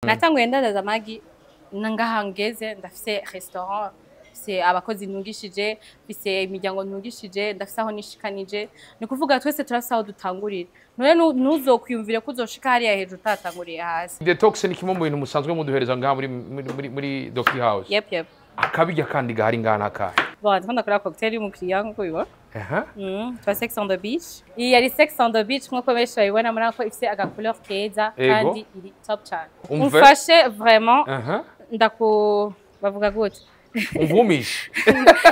Natanguye ndandaza amagi, ngaha ngeze ndafise restaurant, mfise abakozi ntungishije, mfise imiryango ntungishije, ndafise aho nishikanije. Ni kuvuga twese turafise aho dutangurira. None ntuzokwiyumvire ko uzoshika hariya hejuru utatanguriye hasi. Detox ni kimwe mu bintu musanzwe muduhereza ngaha muri Doki House. Yep. Akabirya kandi gahari ngaha nakahe? Bon, ndiko ndakora cocktail y'umukiriya nkuko ubibona. Aha. Twa Sex on the Beach. Iyi yari Sex on the Beach nkuko benshi babibona, murabona ko ifise aga couleur keza Ego. kandi iri top cane. Umve. Umfashe vraiment. Aha. Ndaku bavuga gute? Umvumishe.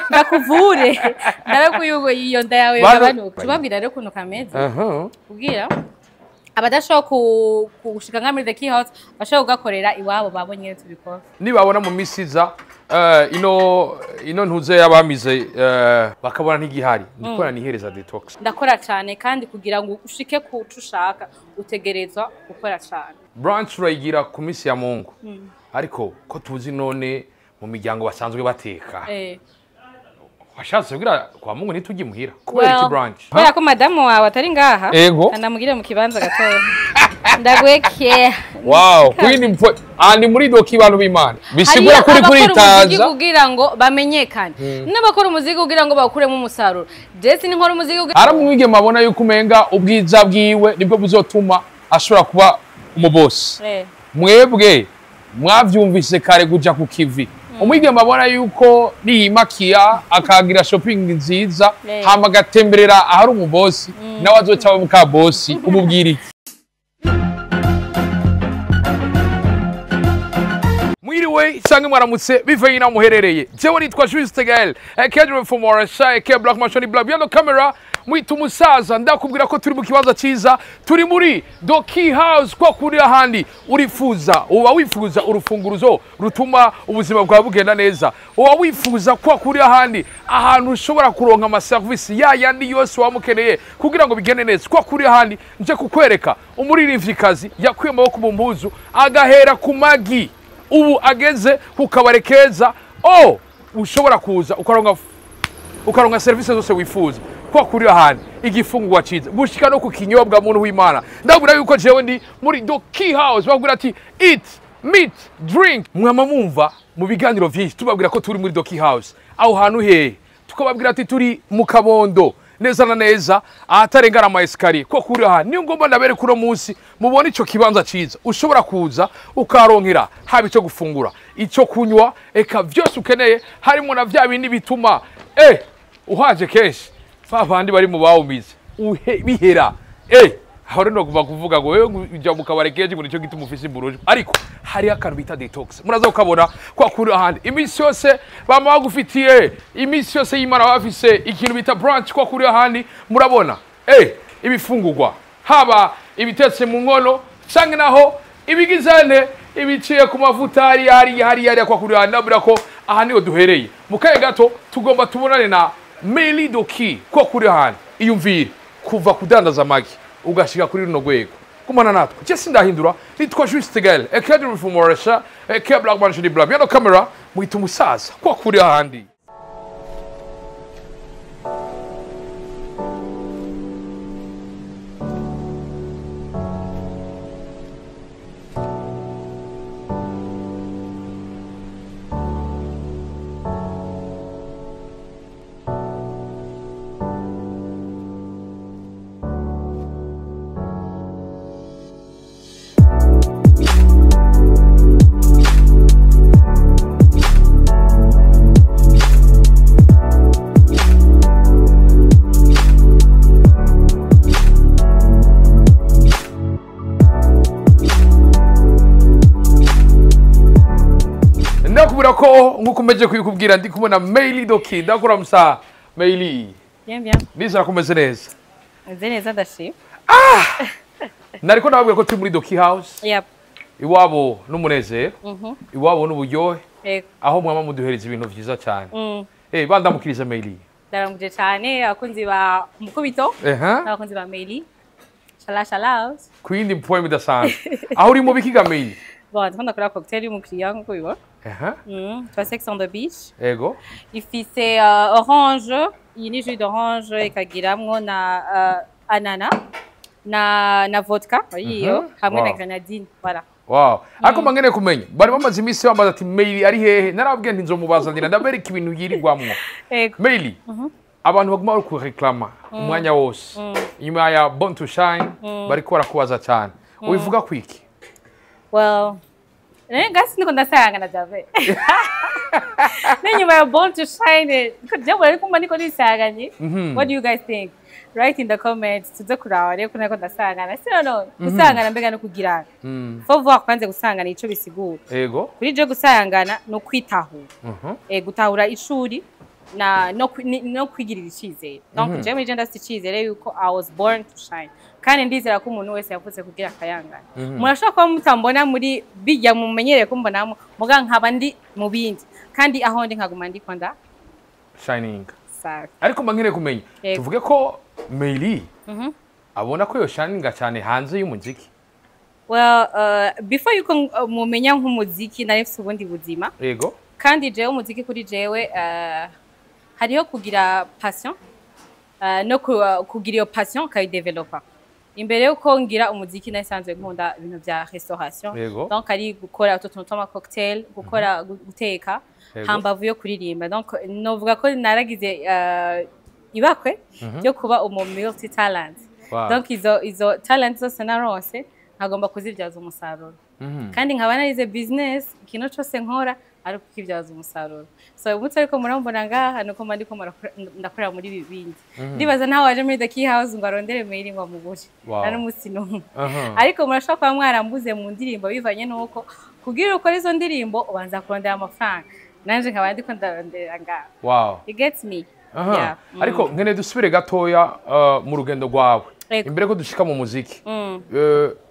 Ndakuvure. Ndabe ko iyo nda yawe yogabanuka. Tubabwira rero ukuntu kameze. Aha. Kubwira abadashobora kugushika nka muri The Key House, bashobora kugakorera iwabo babonye tubikora. Nibabona mu misi iza ino ntuze yabamize bakabona ntigihari, ndikora nihereza detox. Ndakora cyane kandi kugira ngo ushike ku cyo ushaka utegerezwa gukora cyane. Brunch urayigira ku misi ya Mungu. Ariko ko tuzi none mu miryango basanzwe bateka. Washatse kugira kwa Mungu ntitujye muhira. Kubera iki brunch? Kubera ko madamu wawe atari ngaha. Ego. Andamugire mu kibanza gatoya. Ndagweke. Wow, kwini mpo ani muri Doki bantu b'Imana. Bisigura kuri kuri itaza kugira ngo bamenyekane. N'abakora umuziki kugira ngo bakuremo umusaruro. Jesse ni nkora umuziki kugira Aramwige mabona yuko umenga ubwiza bwiwe nibwo buzotuma ashobora kuba umubosi. Mwebwe mwavyumvise kare kuja ku kivi. Umwige mabona yuko niyimakiya akagira shopping nziza hama agatemberera ahari umubosi nawe azoca aba muka bosi umubwira iki? Mwiriwe canke mwaramutse bivanye naho muherereye. Jewe nitwa Juste Gael, Kedro from RSI, K Black Machine Black behind the camera, mwita umusaza. Ndakubwira ko turi mu kibanza ciza, turi muri Doki House kwa kuri ahandi urifuza, uba wifuza urufunguruzo rutuma ubuzima bwawe bugenda neza, uba wifuza kwa kuri ahandi ahantu ushobora kuronka ama service ya yandi yose wamukeneye kugira ngo bigende neza. Kwa kuri ahandi nje kukwereka umuririmvyikazi yakuye amaboko mu mpuzu agahera ku magi ubu ageze ku kabare keza, ushobora kuza ukaronka service zose wifuza kwa kuri ahandi, igifungurwa ciza gushika no ku kinyobwa muntu w'Imana. Ndabura yuko jewe ndi muri Doki House, bakubwira ati eat, meat, drink. Mwama mumva mu biganiro vyinshi tubabwira ko turi muri Doki House. Aho hantu hehe? Tukababwira ati turi mu Kabondo neza na neza ahatarengana ama escalier. Kwa kuri aha niyo ngomba ndabere kuno munsi mubone ico kibanza ciza ushobora kuza ukaronkera haba ico gufungura, ico kunywa, eka vyose ukeneye, harimo na vya bindi bituma uhaje kenshi babandi bari mu bawumize bihera aho rero kuva kuvuga ngo wewe ujya mu kabare kenshi ngo nico gituma ufise imburuje, ariko hari akantu bita detox muraza ukabona kwa kuri ahandi iminsi yose bama bagufitiye, iminsi yose y'Imana bafise ikintu bita brunch. Kwa kuri ahandi murabona ibifungurwa haba ibitetse mu nkono canke naho ibigizane ibiciye ku mavuta hari hari hari hari. Kwa kuri ahandi ndabura ko aha niho duhereye. Mu kaye gato tugomba tubonane na Meili Doki. Kwa kuri ahandi iyumvire kuva kudandaza amagi ugashika kuri runo rwego. Kumana natwe je sindahindura, nitwa Juste Gael, Academy from Morasha, K Black Mansion Black behind the camera, mwita umusaza kwa kuri ahandi. Ndakubwira ko nkuko meje kuyikubwira ndi kubona Meili Doki. Ndakura musa Meili. Bien bien. Nizera kumeze neza. Meze neza ndashima. Nariko nababwira ko turi muri Doki House. Yep. Iwabo n'umunezero. Iwabo n'uburyohe. Yego. Aho mwama muduhereza ibintu vyiza cyane. Bandamukiriza Meili. Ndaramuje cyane abakunzi ba Mukubito. Abakunzi ba Meili. Shala shala. Kwindi poem idasanzwe. Aho uri mu bikiga Meili? Bon, ndiko ndakora cocktail y'umukiriya nkuko ubibona. Aha. Twa Sex on the Beach. Ego. Ifise orange, iyi ni jus d'orange ikagiramwo na anana na vodka iyo hamwe na grenadine, voilà. Wow, ariko mangene kumenya, bari bamaze iminsi bambaza ati: "Meili ari hehe?" Narababwiye nti nzomubazanira, ndabereka ibintu yirirwamwo. Ego. Meili, abantu baguma bari kureklama umwanya wose inyuma ya Born to Shine, bariko barakubaza cyane. Ubivuga kwiki? Well, ngasi niko ndasangana Jave. N'inyuma ya Born to Shine, niko jabura, ariko mba niko nisanganye. What do you guys think? Write in the comments, tuze kuraba rero ko niko ndasangana. Si no gusangana, mbega no kugira. Faut voir kwanze gusangana ico bisigura. Kuri je, gusangana no kwitahura. Gutahura ishuri na no no kwigirira icizere. Donc je, muri je ndafite icizere yuko I was born to shine. Kandi ndizera ko umuntu wese yavutse kugira akayangana. Murashobora kuba mutambona muri bijya mumenyereye kumbonamo, muga nkaba ndi mu bindi. Kandi aho ndi nkaguma ndiko nda shining. Safi. Ariko mba nkeneye kumenya, Yego. tuvuge ko Meili abona ko yoshininga cyane hanze y'umuziki? Well, before yuko mumenya nk'umuziki, nari mfise ubundi buzima. Kandi jewe umuziki kuri jewe, hariho kugira passion, no kugira iyo passion ukayidevelopa. Imbere yuko ngira umuziki, nasanzwe nkunda ibintu vya restauration. Donc ari gukora utu tuntu tw'ama cocktail, gukora, guteka, hambavu yo kuririmba. Donc novuga ko naragize ibakwe ryo kuba umu multi talent. Donc izo talent zose naronse, nkagomba kuzibyaza umusaruro. Kandi nkaba narize business, ikintu cose nkora ari kukibyaza umusaruro. So umunsi ariko murambona ngaha, nuko mba ndiko ndakorera muri ibi bindi. Ndibaza ntawe waje muri The Key House ngo arondere Meili ngo amubure. Nta n'umunsi n'umwe. Ariko murashobora kuba mwarambuze mu ndirimbo, bivanye n'uko kugira ukore izo ndirimbo ubanza kurondera amafaranga, nanje nkaba ndiko ndarondera ngaha. You get me? Yeah. Ariko nkeneye dusubire gatoya mu rugendo rwawe imbere ko dushika mu muziki.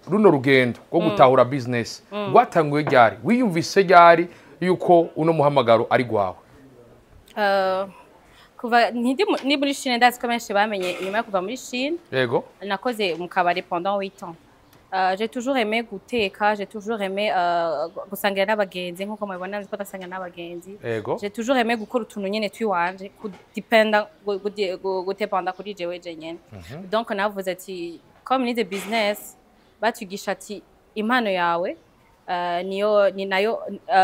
Runo rugendo rwo gutahura business rwatanguye ryari? Wiyumvise ryari yuko uno muhamagaro ari gwawe? Kuva ntindi ni muri Chine, ndazi ko benshi bamenye inyuma yo kuva muri Chine. Nakoze mu kabari pendant 8 ans. J'ai toujours aimé guteka, j'ai toujours aimé gusangira n'abagenzi, nkuko mubibona nzi ko ndasangira n'abagenzi. J'ai toujours aimé gukora utuntu nyene twiwanje, kudependa gutependa kuri jewe jenyene. Donc navuze ati comme nize business, batwigisha ati impano yawe, niyo ni nayo,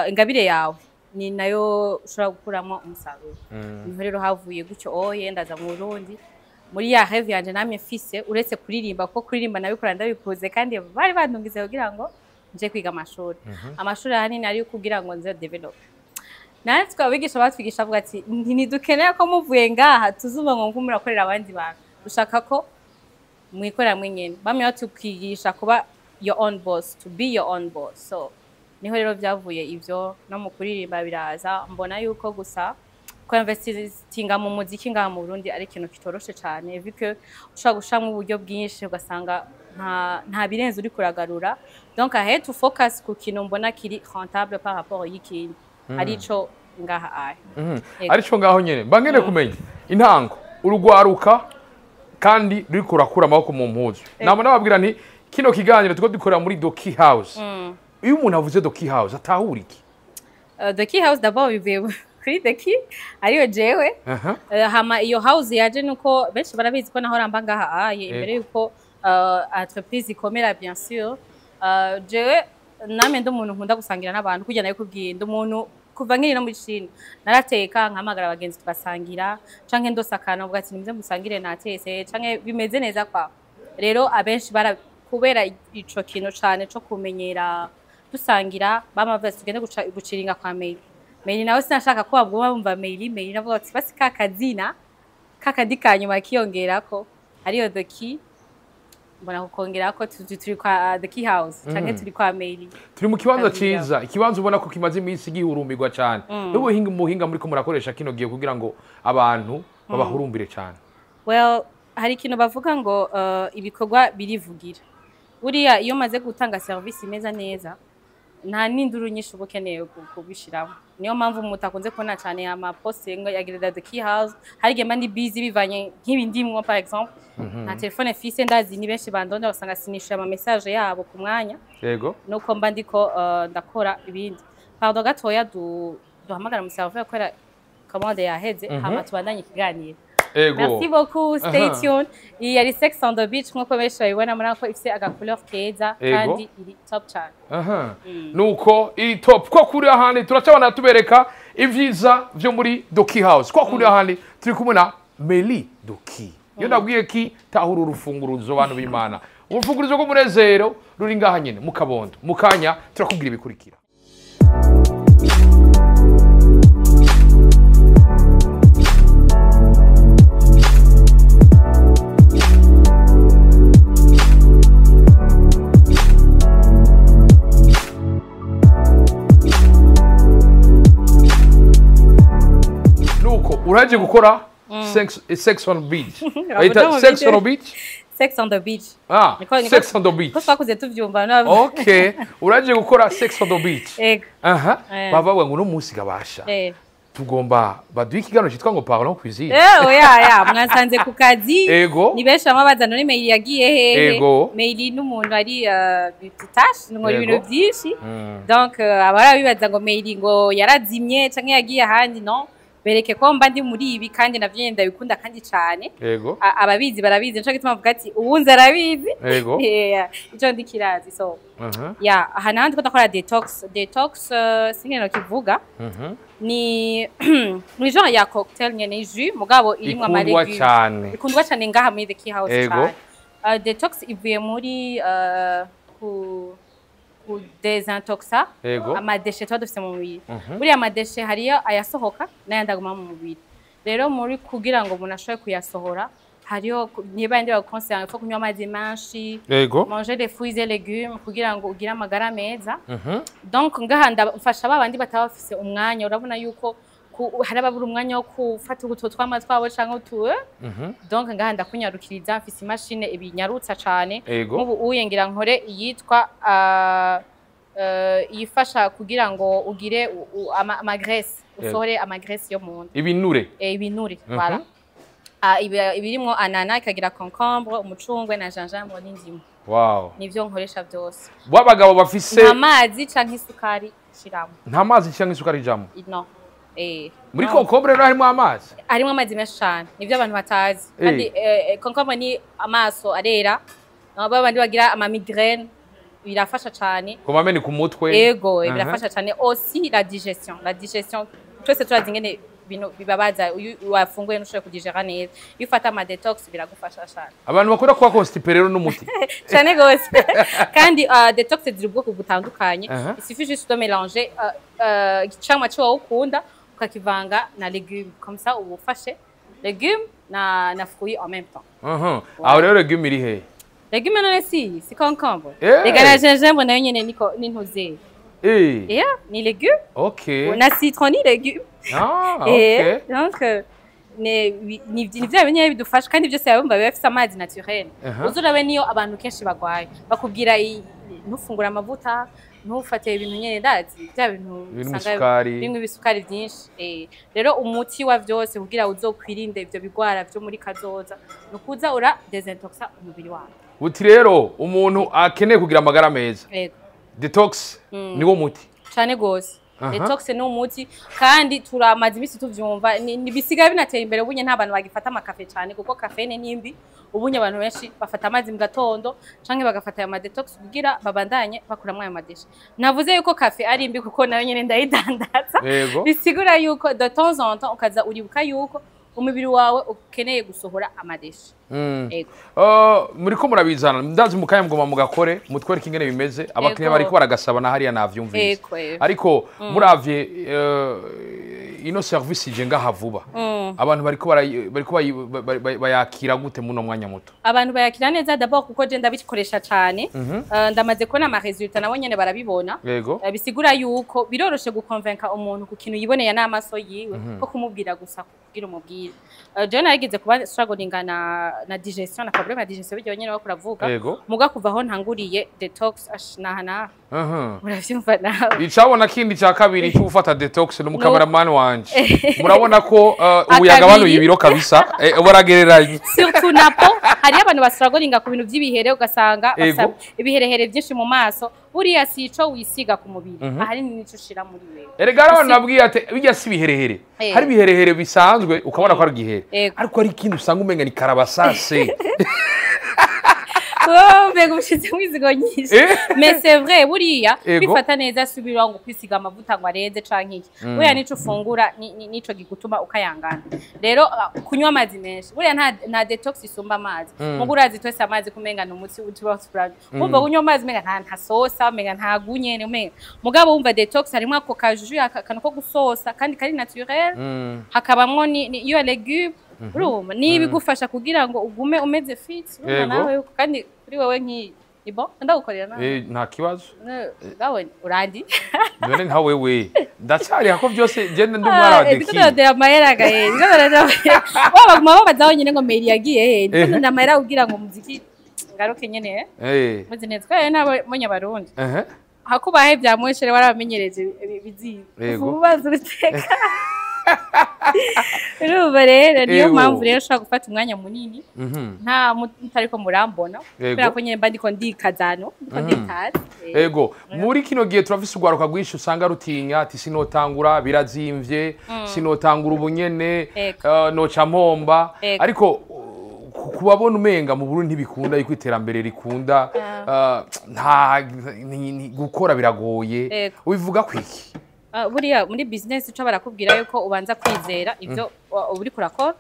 ingabire yawe ni nayo ushobora gukuramo umusaruro. Niho rero havuye gutyo oye ndaza mu Burundi muri ya rêve yanje namye mfise, uretse kuririmba, kuko kuririmba nabikora ndabikuze, kandi bari bandungize kugira ngo nje kwiga amashuri. Amashuri ahanini ari kugira ngo nze develop. Natwe abigisha batwigisha avuga ati: "Ntidukeneye ko muvuye ngaha tuzumva ngo murakorera abandi bantu, dushaka ko mwikorera mwenyene." Bamwe batukigisha kuba your own boss, to be your own boss. So niho rero byavuye ivyo no mu kuririmba biraza. Mbona yuko gusa kuinvestinga mu muziki ngaha mu Burundi ari ikintu kitoroshe cane, vu que ushobora gushiramwo uburyo bwinshi ugasanga nta birenze uri kuragarura. Donc I had to focus ku kintu mbona kiri rentable par rapport y'ikindi, arico ngaha aya. Yego. Arico ngaho nyene mba nkeneye kumenya intango urugwaruka kandi ruriko rurakura amaboko mu mpuzu. Nama nababwira nti kino kiganiro turiko dukorera muri Doki House. Iyo umuntu avuze Doki House atahura iki? The Key House, d'abord bivuye kuri The Key, ariyo jewe. Hama iyo house yaje nuko benshi barabizi ko nahora mba ngaha aye imbere yuko entreprise ikomera, bien sûr. Jewe namwe ndi umuntu nkunda gusangira n'abantu, kugira nayo kubwiye ndi umuntu kuva nkiri no muri Chine narateka, nkahamagara abagenzi tugasangira, canke ndose akantu mvuga ati: "Nimuze musangire, natese canke bimeze neza." Kwa rero abenshi bara kubera ico kintu cane co kumenyera dusangira, bama bavuga ati: "Tugende guciringa kwa Meili." Meili nawe sinashaka ko baguma bumva Meili Meili, navuga ati basi ka kazina kakandi ka nyuma kiyongerako ariyo The Key, mbona kukongerako turi kwa The Key House canke turi kwa Meili. Turi mu kibanza Kabiri. ciza, ikibanza ubona ko kimaze iminsi gihurumbirwa cane. N'ubuhinga muhinga muriko murakoresha kino gihe kugira ngo abantu babahurumbire cane? Well, hari ikintu bavuga ngo ibikorwa birivugira. Buriya iyo umaze gutanga service imeze neza, nta n'induru nyinshi uba ukeneye kubishiramo. Niyo mpamvu mutakunze kubona cyane ama post ngo yagirira The Key House. Hari igihe mba ndi busy bivanye nk'ibi ndimwo, par exemple nta telefone fise, ndazi ni benshi bandonda, basanga sinishuye ama message yabo ku mwanya, nuko mba ndiko ndakora ibindi. Pardon gatoya, duhamagara mu serveur kubera commande yaheze, hama tubandanye ikiganiro. Ego. Merci beaucoup, stay Aha. tuned. Iyi yari Sex on the Beach, nkuko benshi babibona, muri ko ifise aga couleur keza Ego. kandi iri top cyane. Aha. Nuko iri top ko kuri ahandi turacabana tubereka ivyiza vyo muri Doki House. Ko kuri ahandi turi kumwe na Meli Doki. Iyo ndabwiye ki tahura urufunguruzo, bantu b'Imana. Urufunguruzo rw'umunezero ruri ngaha nyene mu Kabondo. Mu kanya turakubwira ibikurikira. Nuko uraje gukora sex on beach. Bayita mu sex beach. on beach? Sex on the Beach. Ah, sex on the beach. Ko twakuze tuvyumva. Okay. Uraje gukora sex on the beach. Ego. Aha. Eh. Bava ngo uno munsi gabasha. Tugomba baduhe ikiganiro cyitwa ngo Parlons Cuisine. Oya ya, mwasanze ku kazi. Ego. Ni benshi bama baza: "None Meili yagiye hehe?" Ego. Meili n'umuntu ari multitâche, nkora Ego. ibintu byinshi. Donc abara bibaza ngo Meili ngo yarazimye canke yagiye ahandi. No bereke ko mba ndi muri ibi, kandi navyo nyene ndabikunda kandi cane. Ababizi barabizi, nico gituma mvuga ati uwunzi arabizi. Yeah, ico ndi kirazi, so ya, aha naho ndiko ndakora detox. Detox, singene kivuga, ni genre ya cocktail nyene, jus, mugabo irimwo Ikundwa ama légumes. cane. Ikundwa cane ngaha muri The Key House Ego. cane. Detox ivuye muri ku désintoxa ama déchets tuba dufise mu mubiri. Buriya ama déchets hariyo ayasohoka n'ayandi aguma mu mubiri. Rero muri kugira ngo umuntu ashobore kuyasohora, hariho niba ndi bakonseya ko kunywa amazi menshi, manger des fruits et légumes, kugira ngo ugire amagara meza. Donc ngaha ndafasha ba bandi bataba bafise umwanya. Urabona yuko hari ababura umwanya wo gufata ututo tw'ama twabo canke utu. Donc ngaha ndakunyarukiriza, mfise imashini ibinyarutsa cane. Nk'ubu uye ngira nkore iyitwa iyifasha kugira ngo ugire ama graisse, usohore ama graisse yo mu nda. Ibinure. Ibinure, voilà. Ibirimwo anana, ikagira concombre, umucungwe na gingembre n'indimu. Nivyo nkoresha byose. W'abagabo bafise Nta mazi canke isukari shiramo. Nta mazi cyangwa isukari ijamwo? No. Muri No. concombre rero harimo amazi? Harimo amazi menshi cane, nivyo abantu batazi. Kandi concombre ni amaso arera, nabo babandi bagira ama migraine birafasha cane. Koma ni ku mutwe. Ego, birafasha cane. Aussi la digestion, la digestion, twese turazi ingene ibintu bibabaza iyo wafunguye ntushobore kudigera neza. Iyo ufata ama detox biragufasha cane. Abantu bakunda kuba constipé rero n'umuti. Cyane gose. Kandi detox ziri ubwoko butandukanye. Il suffit juste de mélanger icamwa cyo ukunda, ukakivanga na légumes, comme ça uba ufashe légumes na fruits en même temps. Aho rero légume iri he? Légumes none si concombre? Rega na gingembre nayo nyene niko nintuze. Yeah, ni légumes. Na citron ni légumes. Donc ni vya bintu bidufasha, kandi byose yabumva biba bifise amazi naturel. Uza urabe niyo abantu kenshi bagwaye bakubwira ntufungure amavuta, ntufate ibintu nyene, ndazi bya bintu Birimo usanga isukari. birimo ibisukari byinshi. Rero umuti wa vyose kugira uzokwirinde ivyo bigwara vyo muri kazoza ni ukuza ura désintoxa umubiri wawe. Uti rero umuntu akeneye kugira amagara meza, Yego. detox niwo muti. Cane gose. Detox ni umuti, kandi turamaze iminsi tuvyumva, bisigaye binatera imbere. Ubunye nta bantu bagifata amakafe cane, kuko caféine ni mbi. Ubunye abantu benshi bafata amazi mu gatondo canke bagafata ayo ma detox kugira babandanye bakuramwo ayo ma déchets. Navuze yuko café ari mbi kuko nayo nyene ndayidandaza. Bisigura yuko de temps en temps ukaza uribuka yuko umubiri wawe ukeneye gusohora ama déchets. Ego. Muriko murabizana, ndazi mukanya mugoma mugakore mutwereke ingene bimeze. Abakiriya bariko baragasaba na hariya navyumvise. Ego. Ariko muravye ino service ije ngaha vuba, abantu bariko bariko bayakira gute muno mwanya muto? Abantu bayakira neza, d'abord kuko je ndabikoresha cane. Ndamaze kubona ama résultats, nabo nyene barabibona. Bisigura yuko biroroshe gukonvenka umuntu ku kintu yiboneye n'amaso yiwe, ko kumubwira gusa kugira umubwire. Jewe narigeze kuba struggling na digestion, na problème ya digestion, bijya nyene bariko uravuga. Muga kuva aho ntanguriye detox, ash, naha naha. Uravyumva nawe. Icabona kindi cya kabiri cyo gufata detox ni umukameramani wanje, murabona ko ubu Akabiri. yagabanuye ibiro kabisa, baragereranye. Surtout na peau. Hariyo abantu basiragoringa ku bintu by'ibihere, ugasanga Ego. ibiherehere byinshi mu maso. Buriya si ico wisiga ku mubiri, ahanini nico ushira muri wewe. Erega hari abantu nabwiye ati bijya si ibiherehere. Hari ibiherehere bisanzwe ukabona ko ari igihere, ariko hari ikindi usanga umenga ni karabasase. Oh, mbega ushizemo izigo nyinshi. Mais c'est vrai, buriya kwifata neza subira ngo kwisiga amavuta ngo arenze canke iki, buriya nico ufungura nico gigutuma ukayangana. Rero kunywa amazi menshi, buriya nta detox isumba amazi. Mugo urazi twese amazi kumenga ni umutsi utuba turabyo, wumva kunywa amazi umenga nta sosa, umenga nta gunye, umenga mugabo wumva detox harimo ako kaju, akantu ko gusosa kandi kari naturel, hakabamwo ni iyo légume, urumva ni ibigufasha kugira ngo ugume umeze fit, urumva. Nawe kandi kuri wewe nk'iyi ni bon, ndagukorera nawe. Nta kibazo. Gawe urandi. None nka wewe ndacyari ko byose genda ndi umwana wa Ndiko Deki. ndondera amahera gahe, ndiko ndondera amahera. Baguma babaza nyine ngo Mary yagiye he, ndiko ndondera amahera kugira ngo muziki ngaruke nyene. Muzi neza ko nabo munyabarundi hakubahe bya mweshere warabamenyereje biziba. Ubaza uruteka, urumva rero niyo mpamvu rero ushobora gufata umwanya munini nta mutariko murambona, kubera ko nyine mba ndiko ndikazano, ndiko ndikaza. Ego, muri kino gihe turafise urwaruka rwinshi usanga rutinya ati sinotangura, birazimvye, sinotangura ubunyene, noca mpomba. Ariko kubabona umenga mu Burundi ntibikunda yuko iterambere rikunda, nta gukora biragoye. Ubivuga kwiki? Buriya muri business ico barakubwira yuko ubanza kwizera ivyo uba uriko urakora,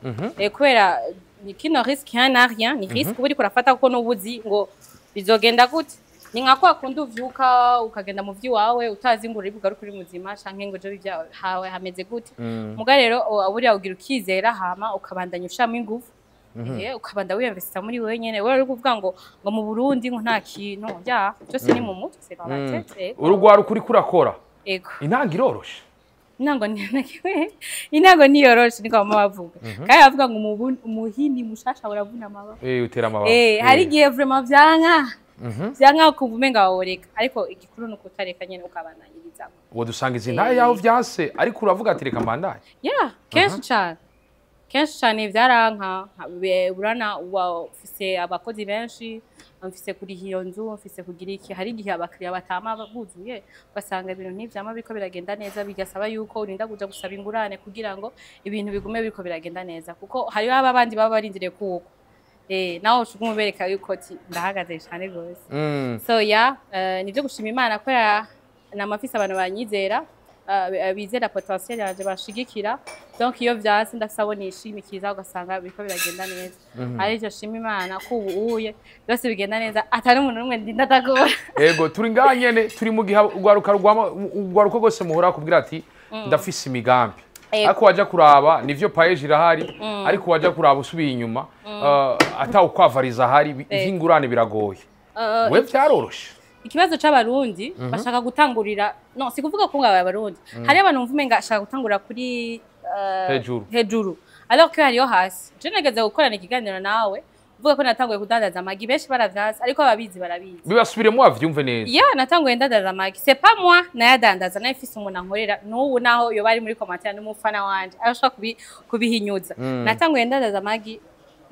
kubera ni kino risque rien n'a rien, ni risque uba uriko urafata, kuko n'ubuzi ngo bizogenda gute. Ni nka kwa kundi uvyuka ukagenda mu vy'iwawe utazi ngo uri bugaruke uri muzima canke ngo ejo ivyawe hawe hameze gute. Muga rero buriya ugira ukizera, hama ukabandanya ushiramo ingufu, ukabanda wiyemvesita muri wewe nyene. Wewe uri kuvuga ngo mu Burundi ngo nta kintu, ya byose ni mu mutwe, c'est dans la tête. Urugwaruka uriko urakora, Ego. intango iroroshe? Intango ni kimwe, intango niyoroshe, niko bama bavuga. Kandi bavuga ngo umuhini mushasha uravuna amababa. Utera amababa. Hari igihe vraiment vyanka ukumva umenga waworeka, ariko igikuru ni ukutareka nyene, ukabandanyirizamo. Uwo dusanga izi ntaye yaho vyanse, ariko uravuga ati reka mbandanye. Yeah, kenshi cane, kenshi cane vyaranka. Urana uba ufise abakozi benshi, mfise kuriha iyo nzu, mfise kugira iki. Hari igihe abakiriya batama buzuye, ugasanga ibintu ntivyama biriko biragenda neza, bigasaba yuko urinda kuja gusaba ingurane kugira ngo ibintu bigume biriko biragenda neza, kuko hariho abandi baba barindiriye kuko nawe ushobora umubereka yuko ati ndahagaze cane gose. So yeah, nivyo gushima Imana kubera namafise abantu banyizera, bizera potentiel yanje, bashigikira. Donc iyo vyanse ndafise abo nishimikiza, ugasanga biriko biragenda neza. Arivyo shima Imana ko ubu uye byose bigenda neza, atari umuntu n'umwe ndinda ndagora. Ego, turi ngaha nyene, turi mu gihe urwaruka rwama urwaruka rwose muhora kubwira ati ndafise imigambi, ariko waja kuraba nivyo PAEEJ irahari, ariko waja kuraba usubiye inyuma, atawukwavariza ahari, ivy'ingurane biragoye. We vyaroroshe? Ikibazo c'Abarundi bashaka gutangurira, no si kuvuga ko ngo Abarundi, hari abantu mvume nga ashaka gutangurira kuri Hejuru. Hejuru, alors que hariyo hasi. Je nageze gukorana ikiganiro nawe uvuga ko natanguye kudandaza amagi, benshi baravyanse, ariko ababizi barabizi. Bibasubiremo bavyumve neza. Ya, natanguye ndandaza amagi, c'est pas moi nayadandaza, nayo mfise umuntu ankorera n'ubu, naho yoba ari muri commentaire n'umufana wanje arashobora kubihinyuza. Natanguye ndandaza amagi,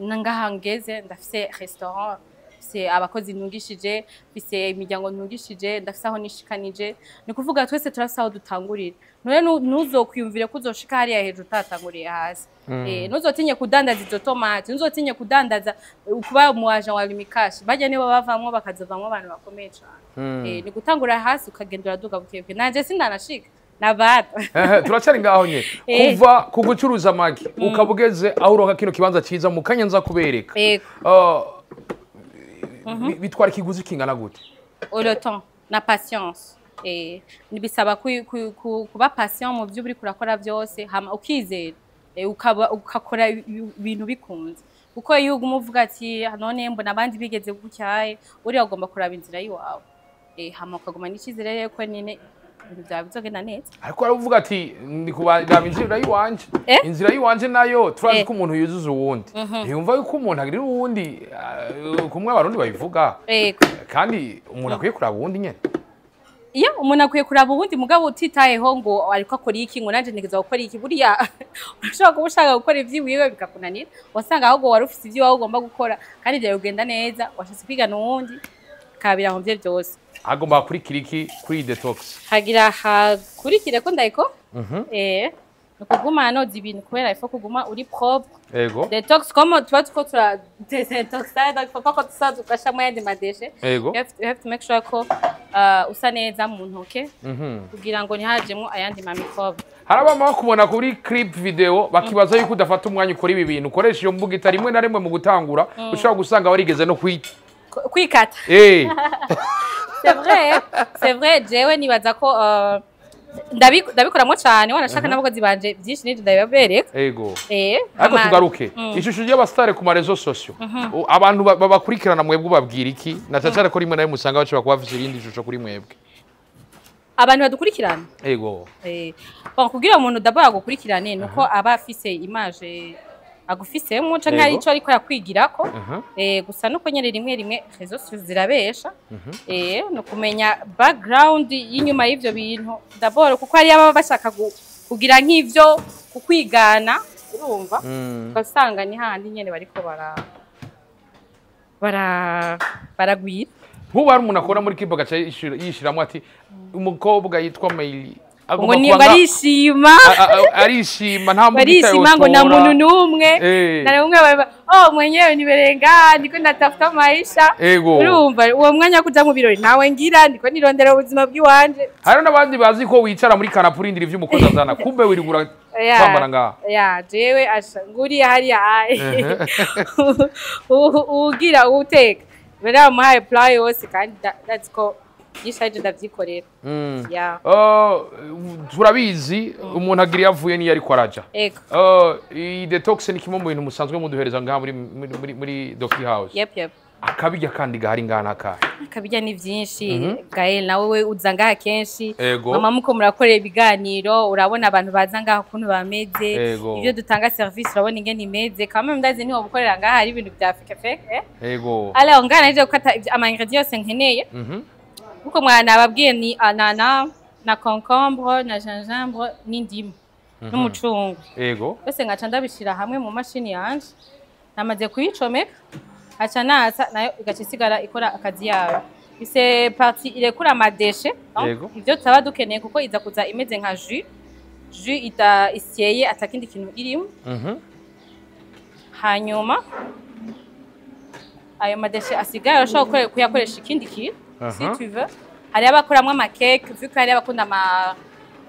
ngaha ngeze ndafise restaurant, mfise abakozi ntungishije, mfise imiryango ntungishije, ndafise aho nishikanije. Ni kuvuga twese turafise aho dutangurira. None ntuzokwiyumvire ko uzoshika hariya hejuru utatanguriye hasi. Ntuzotinye kudandaza izo tomate, ntuzotinye kudandaza, kuba umu agent wa Lumicash. Barya nibo bavamwo bakazovamwo abantu bakomeye cane. Ni gutangura hasi ukagenda uraduga bukebuke. Nanje sindanashika nabata. Ehe, turacari ngaho nyene. Kuva ku gucuruza amagi ukaba ugeze aho uronka kino kibanza ciza, mu kanya nza kubereka. Bitwara ikiguzi kingana gute? Le temps na patience. Bisaba kuba patient mu byo uriko urakora byose, hama ukizera, ukaba ukakora ibintu bikunze, kuko iyo uguma uvuga ati none mbona abandi bigeze gutyaye, uriya ugomba kuraba inzira yiwawe, hama ukaguma n'icizere rero ko nyine ibintu byawe bizogenda neza. Ariko aravuga ati ndi kubaraba inzira y'iwanje. Inzira y'iwanje nayo turazi ko umuntu yuzuza uwundi, ntiyumva yuko umuntu agirira uwundi, kumwe Abarundi babivuga. Kandi umuntu akwiye kuraba uwundi nyene. Iyo umuntu akwiye kuraba uwundi mugabo utitayeho ngo ariko akora iki, ngo nanje ntegerezwa gukora iki. Buriya urashobora kuba ushaka gukora ivy'iwiwe bikakunanira, wasanga ahubwo wari ufise ivy'iwawe ugomba gukora kandi vyawe bigenda neza, washatse kwigana uwundi bikaba birahomvye vyose. Agomba gukurikira iki kuri iyi detox? Hagira hakurikire ko ndayiko ni ukuguma noza ibintu, kubera ifo kuguma uri propre. Detox, comme tuba tuko tura désintoxa, donc faut pas ko tusa tugashamo ayandi ma déchets. You have to make sure ko usa neza mu ntoke kugira ngo ntihajemwo ayandi ma microbe. Hari abama bakubona kuri clip video bakibaza yuko udafata umwanya ukora ibi bintu, ukoresha iyo mbugita. Rimwe na rimwe mu gutangura ushobora gusanga warigeze no kwita Kwikata. C'est vrai, c'est vrai. Jewe nibaza ko ndabikoramo cane, wanashaka n'abakozi banje byinshi n'ivyo ndabibereka. Ariko tugaruke ishusho ry'abasitari ku ma réseaux sociaux. Abantu babakurikirana mwebwe ubabwira iki, na cyane cyane ko rimwe na rimwe usanga bashobora kuba bafise irindi shusho kuri mwebwe? Abantu badukurikirana? Ego. Bon, kugira umuntu d'abord agukurikirane nuko aba afise image agufisemo canke hari ico ariko yakwigirako. Gusa nuko nyene rimwe rimwe réseaux sociaux zirabesha. No kumenya background y'inyuma y'ivyo bintu d'abord, kuko hari ababa bashaka kugira nk'ivyo kukwigana, urumva, ugasanga ni hahandi nyene bariko bara bara baragwira. Nk'ubu hari umuntu akora muri clip agaca yishiramwo ati umukobwa yitwa Meili ngo ni barishima. Arishima, nta mbugita. Barishima ngo nta yotora. Muntu n'umwe na umwe oh, mwenyewe niberenga ndiko ndatafuta maisha. Urumva uwo mwanya wo kuja mu birori ntawe ngira, ndiko nirondera ubuzima bw'iwanje. Hari n'abandi bazi ko wicara muri canapé urindira ivyo umukozi azana, kumbe wirigura kwambara ngaha. Ya, jewe asha nguriya hariya ayi ugira uteka mbere bamuhaye plat yose, kandi ndazi ko yishaje ndavyikorera. Ya. Turabizi umuntu agira iyo avuye niyo ariko araja. Iyi detox ni kimwe mu bintu musanzwe muduhereza ngaha muri Doki House. Yep. Akabirya kandi gahari ngaha n'akahe? Akabirya ni vyinshi, Gael, nawe we uza ngaha kenshi. Ego. Mama muko murakorera ibiganiro, urabona abantu baza ngaha ukuntu bameze. Ivyo dutanga service urabona ingene imeze. Kamwe ndazi niho gukorera ngaha hari ibintu vya fake fake, eh? Alors ngaha naje gukata ama ingredients yose nkeneye. Kuko mwana nababwiye ni anana na concombre na gingembre n'indimu n'umucungwe. Byose ngaca ndabishira hamwe mu mashini yanje, namaze kuyicomeka, aca natsa nayo igaca isigara ikora akazi yayo. Ise partie irekura ama déchets, donc ivyo tutaba dukeneye, kuko iza kuza imeze nka jus ita isyeye atakindi kintu irimo. Hanyuma ayo ma déchets asigaye urashobora kuyakoresha ikindi kintu si tu veux. Hariho abakoramwo ama cake, vu ko hariho abakunda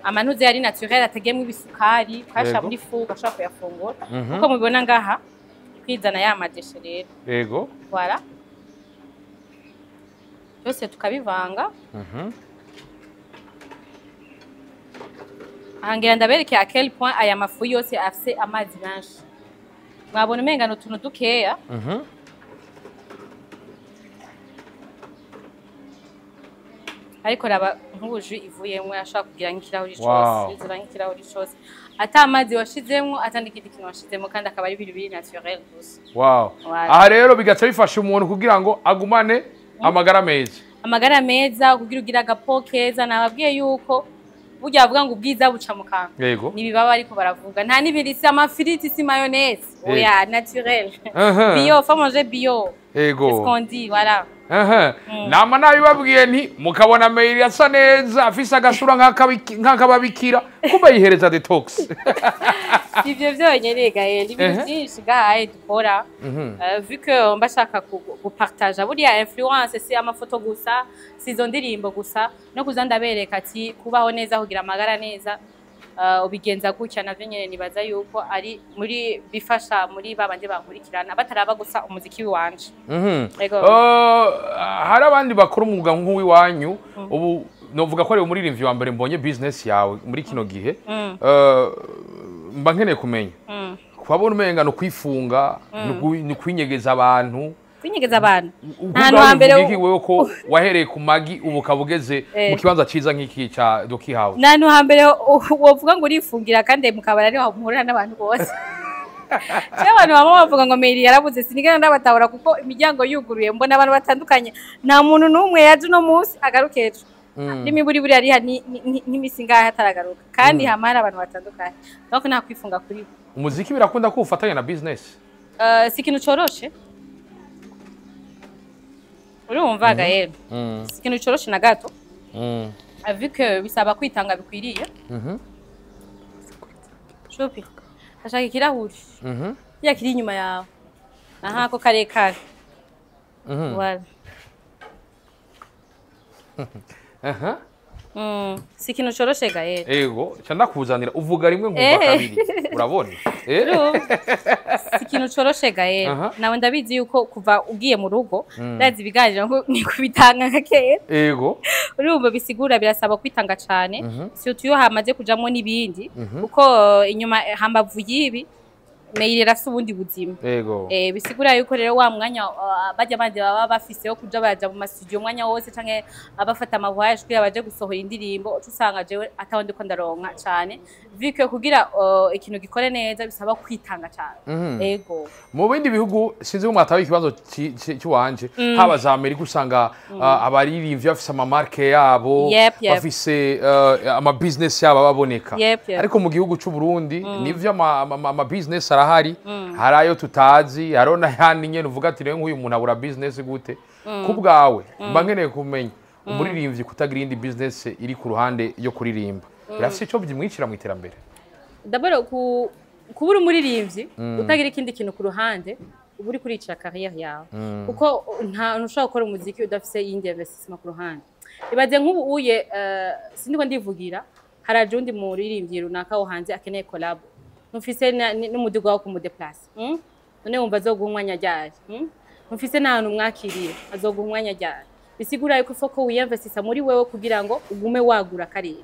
amanuze yari naturel atagiyemwo ibisukari, ukayashira muri four ugashobora kuyafungura. Kuko mubibona ngaha kwizana ya ma déchets rero. Voilà, byose tukabivanga. Aha ngira ndabereke à quel point aya mafu yose afise amazi menshi. Mwabona umenga ni utuntu dukeya. Ariko raba nk'ubu jus ivuyemwo yashobora kugira nk'ikirahuri cose. Yuzura nk'ikirahuri cose ata amazi washizemwo, ata n'ikindi kintu washizemwo, kandi akaba ari ibintu biri naturel gusa. Voilà. Aha rero bigaca bifasha umuntu kugira ngo agumane amagara meza. Amagara meza, kugira ugire agapo keza. Nababwiye yuko burya bavuga ngo ubwiza buca mu kanwa. Ntibibaba ariko baravuga nta n'ibiri, si amafiriti, si mayonnaise, oya, naturel. Bio, faut manger bio. C'est ce qu'on dit, voilà. Nama nabibabwiye nti mukabona Meili asa neza afise agasura nk'akababikira, kumbe yihereza detox. Si ivyo vyonyene, Gaël, ibintu vyinshi gahaye dukora. Vu que mba shaka gupartager buriya influence, si amafoto gusa, si izo ndirimbo gusa, no kuza ndabereka ati kubaho neza, kugira amagara neza, ubigenza gutya. Navyo nyene nibaza yuko ari muri bifasha muri babandi bankurikirana bataraba gusa umuziki wanje. Ego. Hari abandi bakora umwuga nk'uw'iwanyu. Ubu novuga ko ari umuririmbyi wa mbere mbonye business yawe muri kino gihe. Mba nkeneye kumenya kubabona umenga ni ukwifunga, ni ukwinyegeza abantu. Kwinyegeza abantu? Ubwo Nta hantu hambere uvuga iki wewe ko wahereye ku magi ubu ukaba ugeze mu kibanza ciza nk'iki ca Doki House? Nta hantu hambere wovuga ngo urifungira, kandi mu kabari ariho muhurira n'abantu bose. Cyangwa abantu bamwe bavuga ngo Meili yarabuze, sinigera ndabatahura, kuko imiryango yuguruye mbona abantu batandukanye. Nta muntu n'umwe yaje uno munsi agaruke ejo. N'imiburi buri ariha n'imisi ngahe ataragaruka, kandi hama hari abantu batandukanye, donc nta kwifunga kuri bo. Umuziki birakunda ko ufatanya na business? Si ikintu coroshe, urumva Gael, si ikintu coroshe na gato, vu que bisaba kwitanga bikwiriye. Shopi, ashaka ikirahuri ya kiri inyuma yawe, aha ko karekare. Voilà. Si ikintu coroshe, Gael. Ego, ca ndakuzanira, uvuga rimwe nkumva kabiri, urabona. Urumva? Si ikintu coroshe, Gael. Nawe ndabizi yuko kuva ugiye mu rugo, ndazi ibiganiro ngo ni kubitanga nka kera. Urumva, bisigura birasaba kwitanga cane, surtout iyo hamaze kujamwo n'ibindi, kuko inyuma hambavu y'ibi Meiri arafise ubundi buzima. Bisigura yuko rero wa mwanya bajya bandi baba bafise wo kuja baraja mu mastudio umwanya wose, canke abafata ama voyage kugira baje gusohora indirimbo, uca usanga jewe ataho ndiko ndaronka cane, vu que kugira ikintu gikore neza bisaba kwitanga cane. Ego. Mu bindi bihugu, sinzi ko mwatawe ikibazo cy'iwanje, haba za Amerika, usanga abaririmbyi bafise ama marques yabo, bafise ama business yabo ababoneka. Yep. Ariko mu gihugu c'u Burundi, nivyo, ama business arahari, hari ayo tutazi, hariho n'ayandi nyene uvuga ati: "Rero nk'uyu muntu abura business gute?" Ku bwawe, mba nkeneye kumenya, umuririmbyi kutagira iyindi business iri ku ruhande yo kuririmba birafise ico byimwicira mu iterambere? D'abord, ku kubura umuririmbyi utagira ikindi kintu ku ruhande, uba uri kuricira carrière yawe, kuko nta ntushobora gukora umuziki udafise iyindi investissement ku ruhande. Ibaze nk'ubu uye, sindiko ndivugira, haraje undi muririmbyi runaka wo hanze akeneye collab, ntufise n'umuduga wo kumudeplace, None wumva azoguha umwanya ryari, Ntufise n'ahantu mwakiriye, azoguha umwanya ryari? Bisigura yuko ifo ko wiyinvestisa muri wewe kugira ngo ugume wagura karere.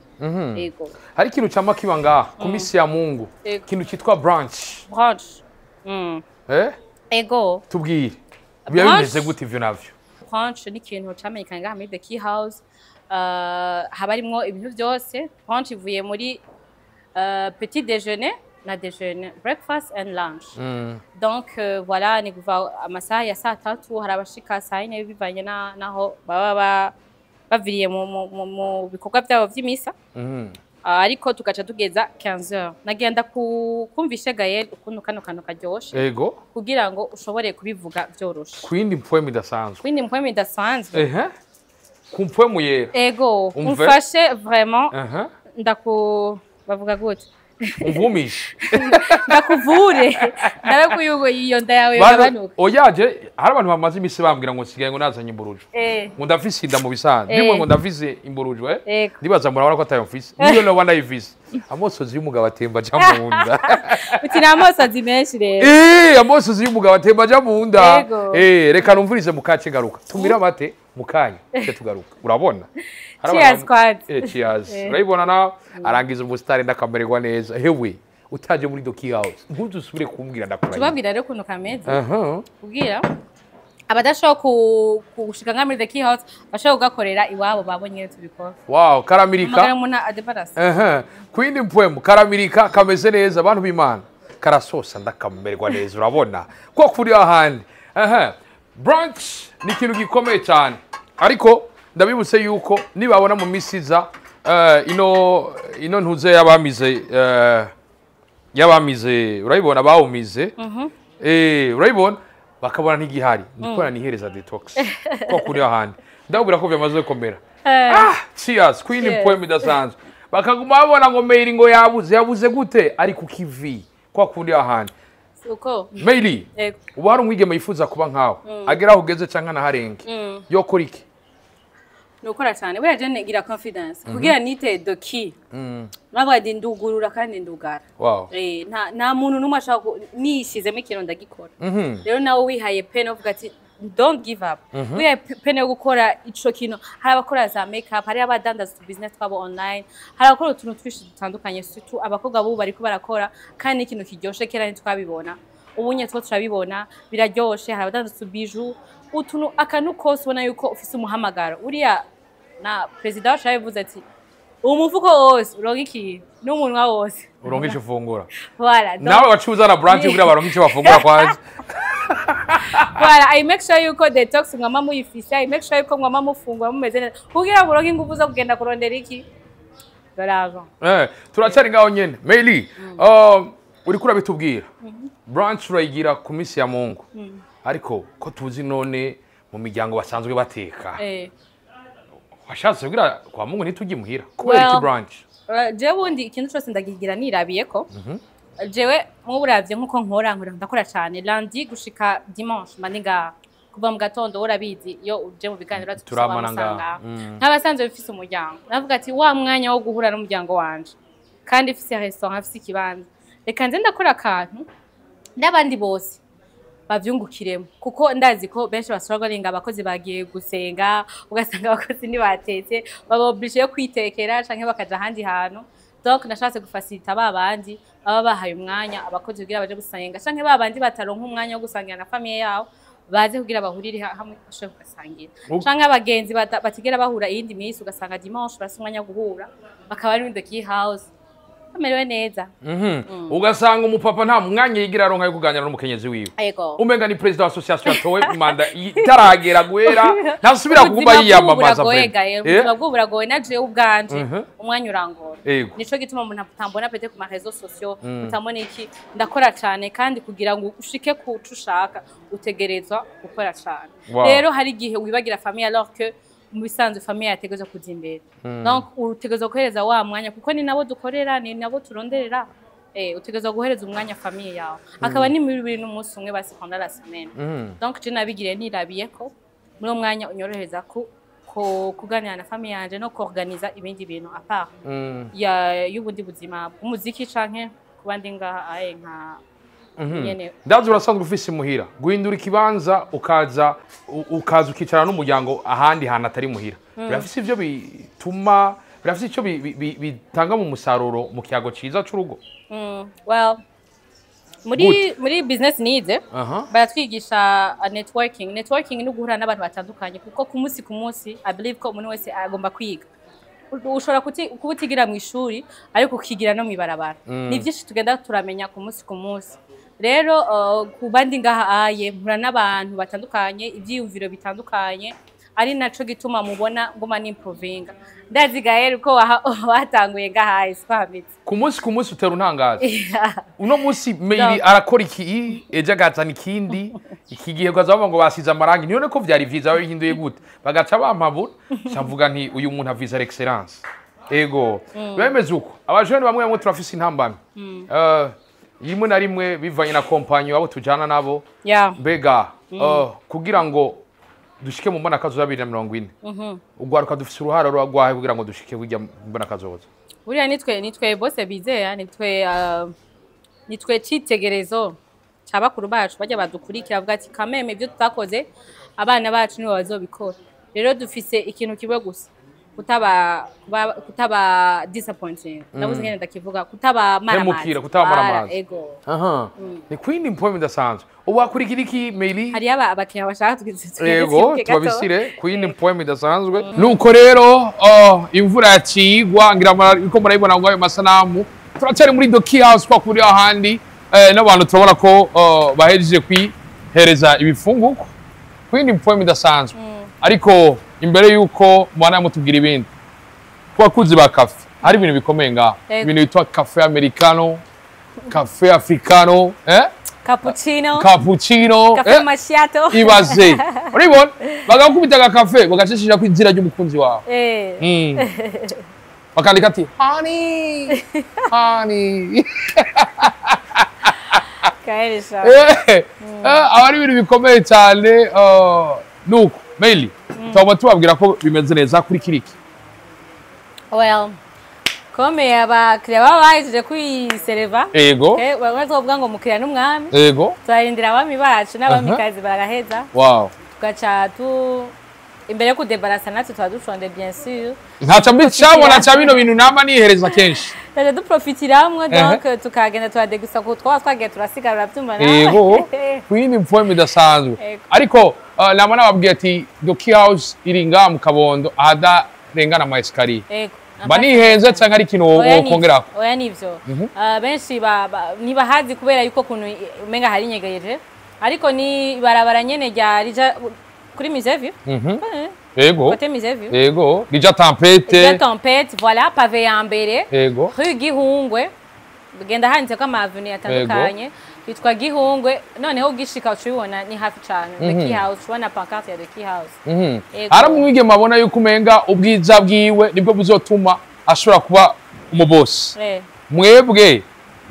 Ego. Hari ikintu cama kiba ngaha ku misi ya Mungu, ikintu cyitwa brunch. Brunch. Eh? Ego. Tubwire, biba Brunch? bimeze gute ivyo navyo? Brunch ni ikintu camenyekanye ngaha muri The Key House. Haba harimwo ibintu byose. Brunch ivuye muri petit déjeuner na déjeuner, breakfast and lunch. Donc voilà, ni kuva amasaha ya saa 3, hari abashika saa 4, bivanye naho baba baviriye mu bikorwa byabo vy'imisa. Ariko tugaca tugeza 15h. Nagenda kumvishe Gael ukuntu kano kantu karyoshe, kugira ngo ushobore kubivuga vyoroshe. Ku yindi mpwemu idasanzwe. Kwindi mpwemu idasanzwe. Ehe, ku mpwemu yera. Ego. Umve. Umfashe vraiment, ndaku bavuga gute? Umvumishe. Ndakuvure, ndabe ko yugo iyo nda yawe Bantu- yogabanuka. Oyaje, hari abantu bamaze imisi bambwira ngo nsigaye ngo nazanye imburujo, ngo ndafise inda mu bisanzwe, ndimwe ngo ndafise imburujo, eh. Ndibaza murabona ko atayo mfise, niyo noba ndayifise, amosozi y'umugabo atemba aja mu nda. Uti ni amosozi menshi rero. Eh, amosozi y'umugabo atemba aja mu nda. Ego. Eh, reka numvirize mukace garuka, tumire amate mukanya ce tugaruka, urabona. Hari Cheers, abantu- kwanza. Eh, cheers. Eh. Urayibona nawe arangiza umusitari, ndakamererwa neza. Hewe, utaje muri The Key House ntuzusubire kumbwira, ndakurahiye. Tubabwira rero ukuntu kameze, kugira abadashobora gushika nka muri The Key House bashobora kugakorera iwabo, babonye tubikora. Wow, karamirika. Hamagara umuntu adeparase. Aha. Ku yindi mpwemu karamirika, kameze neza, abantu b'Imana, karasosa, ndakamererwa neza, urabona ko kuri ahandi. Aha, brunch ni ikintu gikomeye cyane, ariko ndabibutse yuko nibabona mu misi iza, ino ntuze y'abamize, y'abamize, urayibona, bawumize, urayibona, bakabona ntigihari, ndikora nihereza detox ko kuri ahandi, ndababwira ko byamaze gukomera. Ah, cheers queen. Cheers. Poem idasanzwe, bakaguma babona ngo Meiri ngo yabuze, yabuze gute, ari ku kivi kwa kundi ahandi. Uko. Meiri, Ego. ubu hari umwigeme yifuza kuba nkawe, agera aho ugeze canke anaharenge, yokora iki? Ni ukora cyane. Buriya je ngira confidence kugira nite The Key, navuga ndi ndugurura kandi ndugara. Nta muntu n'umwe ashaka nishizemo ikintu ndagikora. Rero nawe wihaye pene uvuga ati don't give up, wihaye pene yo gukora ico kintu. Hari abakora za makeup, hari abadandaza utu business twabo online, hari abakora utuntu twinshi dutandukanye, surtout abakobwa bubu bariko barakora, kandi n'ikintu kiryoshe. Kera ntitwabibona, ubu nye two turabibona, biraryoshe. Hari abadandaza utubiju, utuntu, akantu kose ubona yuko ufise umuhamagaro. Uriya na perezida wacu yabivuze ati umufuko wose uronka ikintu n'umunwa wose Uronka ico ufungura. Voilà, donc Nawe wacuza na brunch kugira baronke ico bafungura kwanza. Voilà, I make sure yuko detox mwama muyifise, I make sure yuko mwama mufungura mumeze neza kugira muronke ingufu zo kugenda kurondera iki, de l'argent. Turacyari ngaho nyene. Meili, uriko urabitubwira, brunch urayigira ku minsi ya Mungu, ariko ko tuzi none mu miryango basanzwe bateka, washatse kugira kwa Mungu ntitujye muhira kubera iki Well, brunch? Jewe bundi ikintu cose ndakigira nirabiye ko jewe nk'uburavye nkuko nkora ndakora cane lundi gushika dimanche, mba ndi ngaha kuva mu gatondo. Urabizi, iyo uje mu biganiro urazi Turamana usanga. Ngaha. Nk'abasanzwe bifise umuryango, navuga ati wa mwanya wo guhura n'umuryango wanje, kandi mfise restaurant, mfise ikibanza, reka nze ndakora akantu n'abandi bose bavyungukiremo, kuko ndazi ko benshi bastrogalinga, abakozi bagiye gusenga, ugasanga abakozi ntibatetse, baba obligé yo kwitekera canke bakaja ahandi hantu. Donc nashatse gufacilita ba bandi baba bahaye umwanya abakozi kugira baje gusenga, canke ba bandi bataronka umwanya wo gusangira na famille yabo, baze kugira bahurire hamwe bashobore kugasangira, canke abagenzi batigera bahura iyindi minsi, ugasanga dimanche bafise umwanya wo guhura, bakaba bari muri the key house bamerewe neza. Ugasanga umupapa nta mwanya yigira aronka yo kuganira n'umukenyezi wiwe, umenga ni perezida wa association yatowe, manda itaragera guhera ntasubira kuguma Ubuzima bw'ubu yiyamamaza. buragoye. Vraiment. Gaye, ubuzima bw'ubu buragoye, na jewe ubwanje umwanya urangora. Nico gituma umuntu atambona peut-être ku ma réseaux sociaux, utamona iki, ndakora cane, kandi kugira ngo ushike ku co ushaka utegerezwa gukora cane. Rero hari igihe wibagira famille, alors que mu bisanzwe famille yategerezwa kuza imbere. Donc utegerezwa guhereza wa mwanya, kuko ni nabo dukorera, ni nabo turonderera. Utegerezwa guhereza umwanya famille yawe, akaba ni muri bibiri n'umunsi umwe basi pendant la semaine. Donc je nabigiriye nirabiye ko muri uwo mwanya unyorohereza ku kuganira na famille yanje no kuorganiza ibindi bintu à part ya y'ubundi buzima bw'umuziki canke kuba ndi ngaha aye nka nyene. Ndazi urasanzwe ufise imuhira, guhindura ikibanza ukaza ukaza ukicarana n'umuryango ahandi hantu atari muhira, birafise ivyo bituma, birafise icyo bitanga mu musaruro mu kiyago ciza c'urugo? Well, muri business nize baratwigisha networking. Networking ni uguhura n'abantu batandukanye, kuko ku munsi ku munsi I believe ko umuntu wese agomba kwiga. Ushobora kuba utigira mu ishuri, ariko ukigira no mw'ibarabara. Ni byinshi tugenda turamenya ku munsi ku munsi. Rero kuba ndi ngaha aye mpura n'abantu batandukanye, ibyiyumviro bitandukanye, ari naco gituma mubona nguma nimprovinga. Ndazi Gael ko watanguye ngaha aye siko hameze. Ku munsi ku munsi utera untangaza. Uno munsi Meili arakora iki, ejo agazana ikindi, iki gihe ukaza bavuga ngo basize amarangi, ntibone ko vyari vyiza, babihinduye gute, bagaca bampabura, nca nti uyu muntu avisa l'excellence. Ego, biba bimeze uko. Abajene bamwe bamwe turafise intambamyi, rimwe na rimwe bivanye na kompanyi abo tujana nabo. Mbega kugira ngo dushike mu mbona kazoza 2040, ugwaruka dufise uruhara rwahe kugira ngo dushike burya mbona kazoza? Buriya nitwe bose bizera, nitwe citegerezo ca bakuru bacu bajya badukurikira, bavuga ati kameme ibyo tutakoze abana bacu nibo bazobikora. Rero dufise ikintu kimwe gusa, kutaba disappointing, ndabuze ngene ndakivuga, kutaba maramazi. Hemukira, kutaba maramazi. Ego. Aha ni kwindi mpwemu idasanzwe. Ubu wakurikira iki, Meili? Hariyo abakiriya bashaka tugeze. Yego, tubabisire ku yindi mpwemu idasanzwe. Nuko rero, oh, imvura yaciye igwa, ngira ko murayibona ngo ayo masanamu. Turacyari muri The Key House kwa kuri ahandi, n'abantu turabona ko, oh, bahejeje kwihereza ibifungurwa ku yindi mpwemu idasanzwe. Ariko imbere yuko mwana mutubwira ibindi, ku bakunzi ba café hari ibintu bikomeye ngaho, ibintu bitwa café americano, café africano, Cappuccino. Cappuccino. Cafe macchiato. Ibaze uribona bagakubita agakafe, bagacishija ku izina ry'umukunzi wawe. Bakandika ati "Honey, honey." Kaerisha. Aba ari ibintu bikomeye cyane. Nuko Meili, twaba tubabwira ko bimeze neza kuri kiriki. Well, comme abakiriya baba bahejeje kwisereva, bamwe twovuga ngo umukiriya n'umwami. Turarindira abami bacu n'abamikazi baraheza, tugaca tu imbere yo kudebarasa natwe tuba dushonje, bien sûr. Ntaca mbicabona ca bino bintu nama nihereza kenshi. Tugaca duprofitiramwo, donc tukagenda turadegusta ku twaba twagiye turasigara, urabyumva nawe. Yego, kwini mpwemu idasanzwe. Ariko nama nababwiye ati The Key House iri ngaha mu Kabondo, ahadarengana ama escalier. Mba nihenze canke ari ikintu Oya, nivyo. wokongerako? Oya, nivyo. Benshi ntibahazi kubera yuko kuntu umenga hari inyegereje. Ariko ni ibarabara nyene rya rija kuri Musée. Ego. Côté Musée. Ego, rija Tempête. Rija Tempête, voilà, pavé ya mbere. Ego. Rue Gihungwe. Genda handitse ko ama avenue atandukanye. Yitwa Gihungwe, noneho ugishika ucubibona, ni hafi cane. The Key House, ubona pancarte ya The Key House. Ego. Hari umwigeme abona yuko umenga ubwiza bwiwe nibwo buzotuma ashobora kuba umubosi. Mwebwe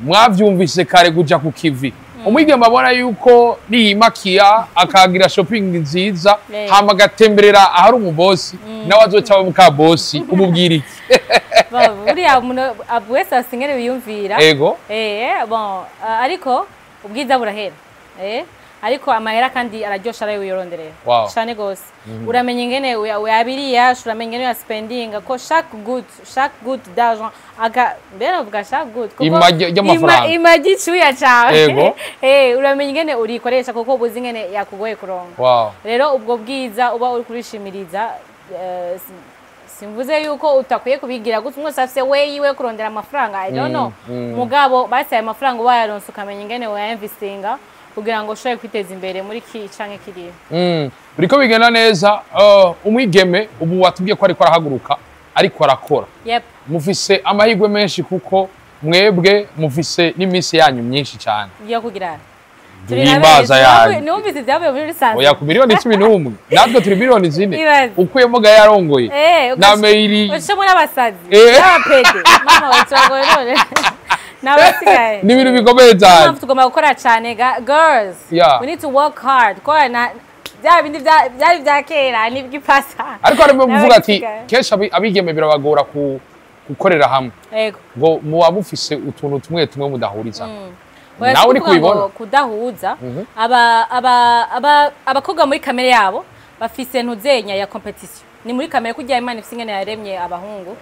mwavyumvise kare kuja ku kivi. Umwigeme abona yuko niyimakiya, akagira shopping nziza, hama agatemberera ahari umubosi, nawe azoca aba muka bosi, umubwira iki? Bon, buriya umuntu wese afise ingene wiyumvira. Bon, ariko ubwiza burahera. Ariko amahera kandi araryosha arayo wironderera. Cane gose. Uramenya ingene uyabiriya, uramenya ingene uyaspendinga, ko chaque goutte d'argent aka mbere uvuga chaque goutte kuko Ima ry'amafaranga. Ima ry'icuya cawe. Uramenya ingene urikoresha kuko ubuzi ingene yakugoye kuronka. Rero ubwo bwiza uba uri kurishimiriza, simvuze yuko utakwiye kubigira gutya, umwe wese afise we yiwe kurondera amafaranga, I don't know. Mugabo basi ayo mafaranga ubayaronse, ukamenya ingene wayainvestinga kugira ngo ushobore kwiteza imbere muri ki canke kiriya. Biriko bigenda neza. Umwigeme ubu watubwiye ko ariko arahaguruka, ariko arakora. Mufise amahirwe menshi kuko mwebwe mufise n'iminsi yanyu myinshi cyane. Yo kugira Duhimbaza yanyu. Numvise ibyavuye muri rusange. Oya, ku 11 miliyoni, natwe turi 4 miliyoni. Ibaze. Ukuyemo ga yarongoye na Meiri. Ucamo n'abasazi n'abapede, mama we, none n'abasigaye. Ni ibintu bikomeye cyane. Mpamvu tugomba gukora cyane, girls. We need to work hard ko na bya bindi byari bya kera nibwipasa. Ariko harimo kuvuga ati N'abasigaye. kenshi abigeme birabagora gukorera hamwe, ngo muba mufise utuntu tumwe tumwe mudahuriza. Oya, Nawe si uri kuvuga ngo kubibona? Kudahuza, aba aba aba abakobwa muri kamere yabo bafise ntuzenya ya competition, ni muri kamere kurya Imana ifise ingene yaremye abahungu.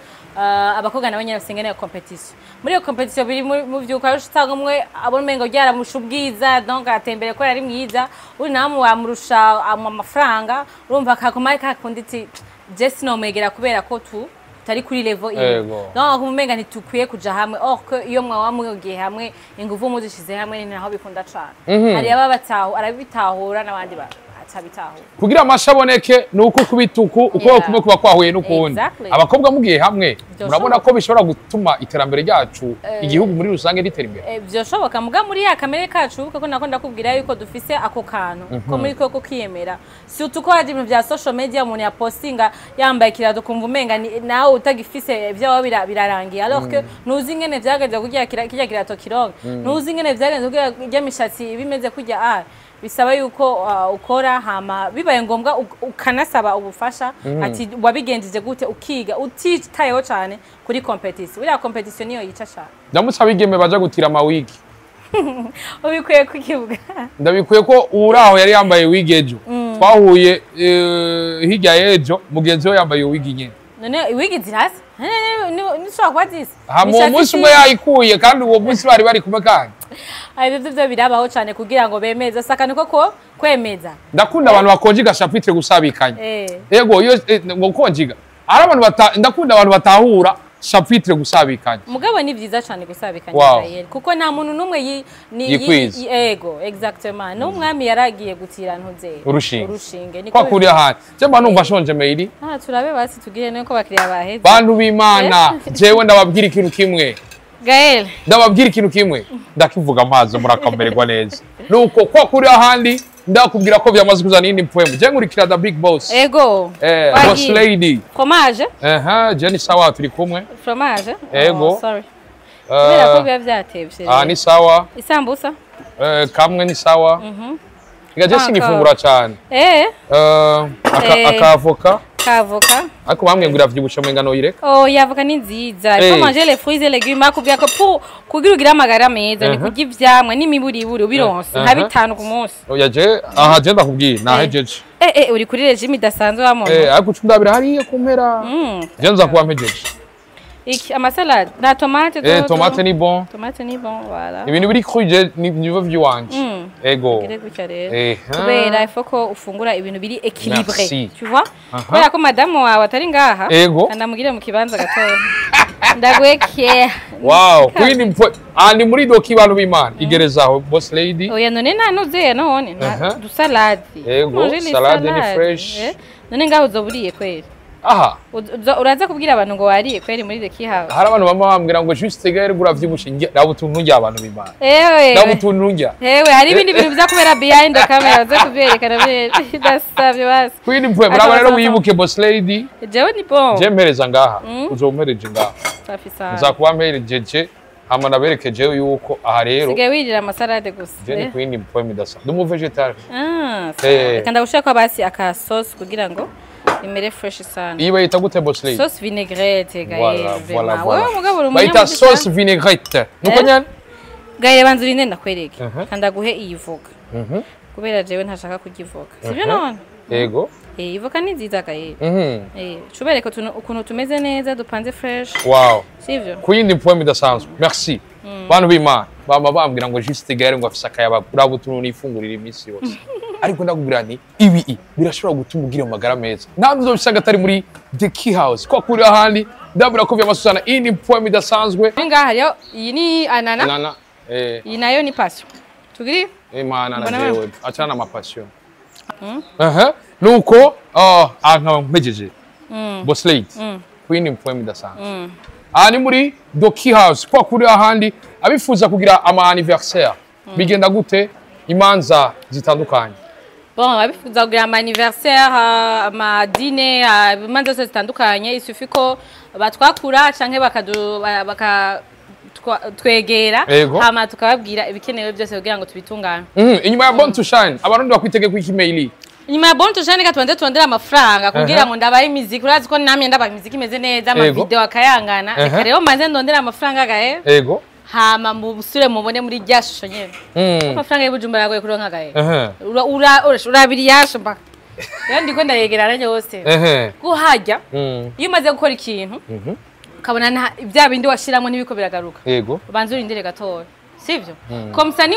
Abakobwa nabo nyene bafise ingene ya competition. Muri iyo competition biri mu vyuka usanga umwe abona umengo ryaramusha ubwiza, donc atembere ko yari mwiza, uri nawe wamurusha amafaranga, urumva kakoma kakundi ati je sinomwegera kubera ko tu tari kuri level imwe. Donc umenga ntitukwiye kuja hamwe, or que iyo mwaba mugiye hamwe, inguvu muzishize hamwe, ni naho bikunda cane. Hari ababa batahu arabitahura n'abandi batabitahura. Kugira amasha aboneke ni uko kubita uku ukuboko kumwe kuba kwahuye n'ukundi. Abakobwa mugiye hamwe, murabona ko bishobora gutuma iterambere ryacu, igihugu muri rusange ritera imbere? Vyoshoboka, muga muri ya kamere kacu, kuko nako ndakubwira yuko dufise ako kantu ko muri ko kiyemera, surtout ko hari ibintu vya social media, umuntu yapostinga yambaye ikirato kumva umenga nawe utagifise vyawe birarangiye, alors que ntuzi ingene vyagenze kugira kirya kirato kironke, ntuzi ingene vyagenze kugira irya mishatsi bimeze kurya. Bisaba yuko ukora, hama bibaye ngombwa ukanasaba ubufasha ati wabigenjeje gute, ukiga utitayeho cane kuri competition. Buriya competition niyo yica cane. Ndamutse abigeme baja gutira amawigi. Ubikwiye kukivuga. Ndabikwiye ko uraho yari yambaye wigi ejo twahuye, hirya y'ejo mugenzi we yambaye wigi nyene. None iwigi zirasa nishobora kuba zisa. Hama uwo munsi umwe yayikuye, kandi uwo munsi bari bari kumwe kandi. Ibyo byo birabaho cyane kugira ngo bemeze, si akantu ko kwemeza. Ndakunda abantu bakonjiga chapitre gusabikanya. Yego, iyo ngo konjiga ari abantu ndakunda abantu batahura chapitre gusabikanya. Mugabo ni byiza cyane gusabikanya, Gaël, kuko nta muntu n'umwe Yikwiza. Ego, exactement, n'umwami yaragiye gutira ntuze Urushinge. Urushinge niko. Kwa kuri ahandi je mba numva shonje, Meiri. Ah, turabe basi tugire nuko bakiriya baheze. Bantu b'Imana, jewe ndababwira ikintu kimwe. Gaël. Ndababwira ikintu kimwe, ndakivuga amazi murakamererwa neza. Nuko kwa kuri ahandi ndakubwira ko byamaze kuzana iyindi mpwemu. Je nkurikira the big boss. Wagiye. Boss lady. Fromage. Aha, je ni sawa, turi kumwe. Fromage. Ego. Oh, sorry, kubera ko biba byatevye. Ah, ni sawa. Isambusa. Kamwe ni sawa. Reka je Ah, singifungura cyane. Akavoka. Kavoka. Ariko bamwe ngo iravyibusha, mwenga noyireka. Oh, yavoka ni nziza. Il faut manger les fruits et légumes. Akubwira ko pour kugira ugire amagara meza ni kurya ivyamwa n'imiburiburi ubironse nka bitanu ku munsi. Oya, je aha je ndakubwiye nahejeje. Uri kuri régime idasanzwe wa muntu. Ariko uca ndabira hariya ku mpera. Je nza kuba mpejeje. Iki amasalade na tomate. Tomate ni bon. Tomate ni bon, voilà. Ibintu biri cru je ni niveau vy'iwanje. Ego. Ugire gutya rero. Eha. Kubera ifo ko ufungura ibintu biri équilibré. Merci. Tu vois? Kubera ko madamu wawe atari ngaha. Ego. Ndamugire mu kibanza gatoya. Ndagweke. Wow, kwini mpo ah, ni muri doki, bantu b'Imana. Igerezaho, boss lady. Oya, none nta nuzuye none. Aha. Du salade. Ego, Manger les salade ni salades. fresh. None ngaho uzoburiye kweri? Aha. Uraza kubwira abantu ngo wariye kweri muri The Key House? Hari abantu bama bambwira ngo Juste Gaël uravyibushe, raba utuntu ndya, abantu b'Imana. Ewe. Raba utuntu ndya. Hewe, hari ibindi bintu biza kubera behind the camera, uze kubyerekana ndasabye basi. Kwini mpo muraba rero, wibuke, boss lady. Jewe ni bon. Je mpereza ngaha. Uzompereje ngaha. Safi sana. Nzakuba mperejeje, hama naberekeje yuko aha rero Sigaye wirira amasalade gusa. je ni kwini mpo midasa. Ndi umu vegetarian. Ah, Eh. reka ndagushira ko basi aka sauce kugira ngo imere fresh sana. Iyi bayita gute, boss lady? Sauce vinaigrette, Gaël. Voilà, voilà, Vraiment. voilà. Wewe mugabo uri Bayita umunyamugisha. sauce vinaigrette. Nuko Eh? nyane? Gaël, banza urinde ndakwereke. Mhm. Kandi ndaguhe iyi voka. Kubera jewe ntashaka kurya ivoka. Sibyo none? Ego. Eh, ivoka ni nziza, Gaël. Eh, cubereke ukuntu tumeze neza, dupanze fresh. Wow. Sivyo? Ku yindi poem idasanzwe. Merci. Bantu b'Imana, bama bambwira ngo Juste Gaël ngo afise akayabagu. Uraba utuntu nifungurira iminsi yose. Ariko ndakubwira nti ibi birashobora gutuma ugira amagara meza. Ntabwo uzobisanga atari muri The Key House. Kwa kuri ahandi ndabura ko vyamasuzana, iyi ni poem idasanzwe. Ngaha hariyo iyi ni anana. Nana eh. Iyi nayo ni passion. Tugiri? Imana na Mbona jewe achana na mapassion. Aha, nuko ah nkaba mpejeje. Boss lady. Queen poem idasanzwe. Aha ni muri The Key House, kwa kuri ahandi abifuza kugira ama anniversaire bigenda gute, imanza zitandukanye? Bon, abifuza kugira ama anniversaire, ama dîner, imanza zose zitandukanye, il suffit ko batwakura canke bakadu baka twegera Ego. hama tukababwira ibikenewe byose kugira ngo tubitunganye. Inyuma ya Born to Shine, abarundi bakwitege ku email? Inyuma ya Born to Shine, reka tubanze turondere amafaranga kugira ngo ndabahe imiziki. Urazi ko namye ndabaha imiziki imeze neza, ama Ego. video akayangana. Reka rero mbanze ndondere amafaranga gahe, hama mubusure mubone muri rya shusho nyene. Amafaranga y'Ibujumbura aragoye kuronka, gahe. Urabira iyasho mpaka rero ndiko ndayegerana yose kuhajya. Iyo umaze gukora ikintu ukabona bya bindi washiramo ntibiko biragaruka, ubanza urindire gatoya, sivyo? Comme ça ni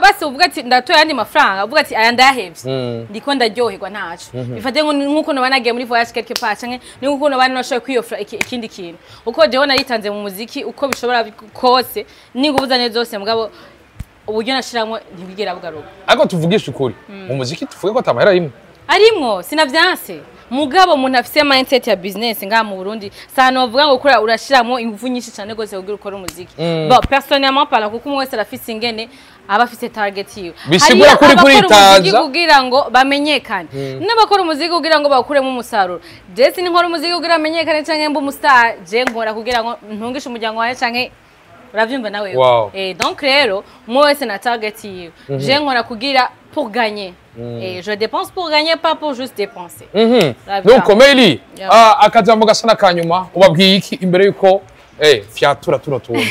basi uvuga ati ndatoye ayandi mafaranga, uvuga ati aya ndayahevye, ndiko ndaryoherwa, ntaco bifate nkuko noba nagiye muri voyage quelque part, canke ni nkuko noba nashoboye kwiyofra ikindi kintu. Uko jewe naritanze mu muziki uko bishobora kose n'inguvu zanje zose, mugabo uburyo nashiramwo ntibwigera bugaruka. Ariko tuvugishe ukuri, mu muziki tuvuge ko atamahera rimwe. Arimwo, sinavyanse, mugabo umuntu afise mindset ya business ngaha mu Burundi sana novuga ngo kura urashiramwo ingufu nyinshi cyane gose kugira ukore umuziki. Bon, personnellement parlant, kuko umwe wese arafise ingene aba afise target yiwe. Bisigura Hariyo kuri abakora kuritaza. umuziki kugira ngo bamenyekane n'abakora umuziki kugira ngo bawukuremo umusaruro. Je sinkora umuziki kugira amenyekane canke mbe umustar, je nkora kugira ngo ntungishe umuryango wawe canke uravyumva nawe. Wow. Donc rero umwe wese na target yiwe. Je nkora kugira pour gagner. Et je dépense pour gagner, pas pour juste dépenser. Uravyumva. Nuko Meili, Yeah. akajambo gasa n'akanyuma, ubabwiye iki imbere yuko fyatura tuno tuntu,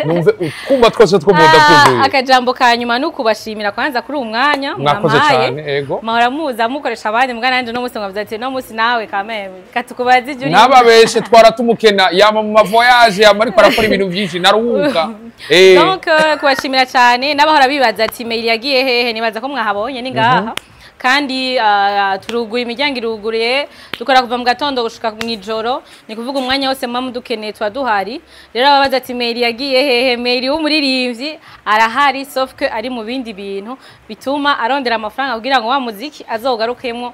numve utwumba twose two mu nda twuzuye? Akajambo ka nyuma ni ukubashimira kwanza kuri uwu mwanya Mwakoze mwampaye. cyane, ego. Mahora muza mukoresha abandi, mbwa nanje no munsi mwavuze ati no munsi nawe kameme katukubaza ijuri. Nababeshe, twaratumukena, yama mu mavoyage, yama ariko arakora ibintu byinshi, naruhuka. Donc kubashimira cyane n'abahora bibaza ati mail yagiye hehe, nibaza ko mwahabonye ni ngaha. Kandi turuguye, imiryango iruguruye, dukora kuva mu gatondo gushika mu ijoro, ni kuvuga umwanya wose muba mudukeneye tuba duhari. Rero ababaza ati mail yagiye hehe, mail w'umuririmbyi arahari, sauf que ari mu bindi bintu bituma arondera amafaranga kugira ngo wa muziki azogarukemwo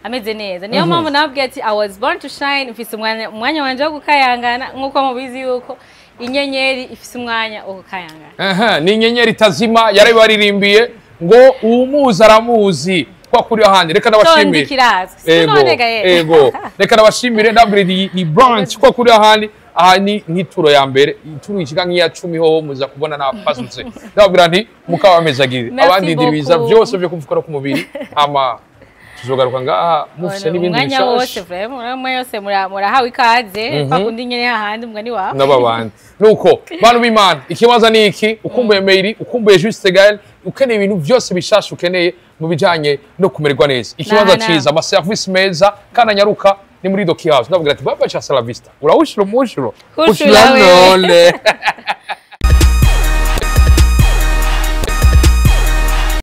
ameze neza. Niyo mpamvu nababwiye ati I was born to shine, mfise umwanya wanje wo gukayangana, nk'uko mubizi yuko inyenyeri ifise umwanya wo gukayangana. Aha, ni inyenyeri itazima, yarabaririmbiye ngo uwumuzi aramuzi kwa kuri ahandi. Reka Tondi ndabashimire. kirazwi. Ego, Sinone gaye. ego. Reka ndabashimire, ndabwire ni branch kwa kuri ahandi. Aha ni nk'ituro ya mbere, ituro ishika nk'iya 10 hoho muza kubona napasutse. Ndababwira nti mukaba amezagirire. Merci Abandi ndiribiza beaucoup. byose byo kumvukora ku mubiri, hama tuzogaruka ngaha mufise n'ibindi Umwanya wose bishasha. vraiment, umwanya wose murahawe ikaze, kwa kundi nyene hahandi umugani wawe. N'ababandi nuko, bantu b'Imana, ikibazo ni iki: ukumbuye Meiri, ukumbuye Juste Gaël, ukeneye ibintu byose bishasha ukeneye mu bijanye no kumererwa neza, ikibanza Naha, ciza, amaservice meza kandi anyaruka, ni muri Doki House. Ndababwira ati baba cha la vista, urawushira umushuro. Hushura we. None.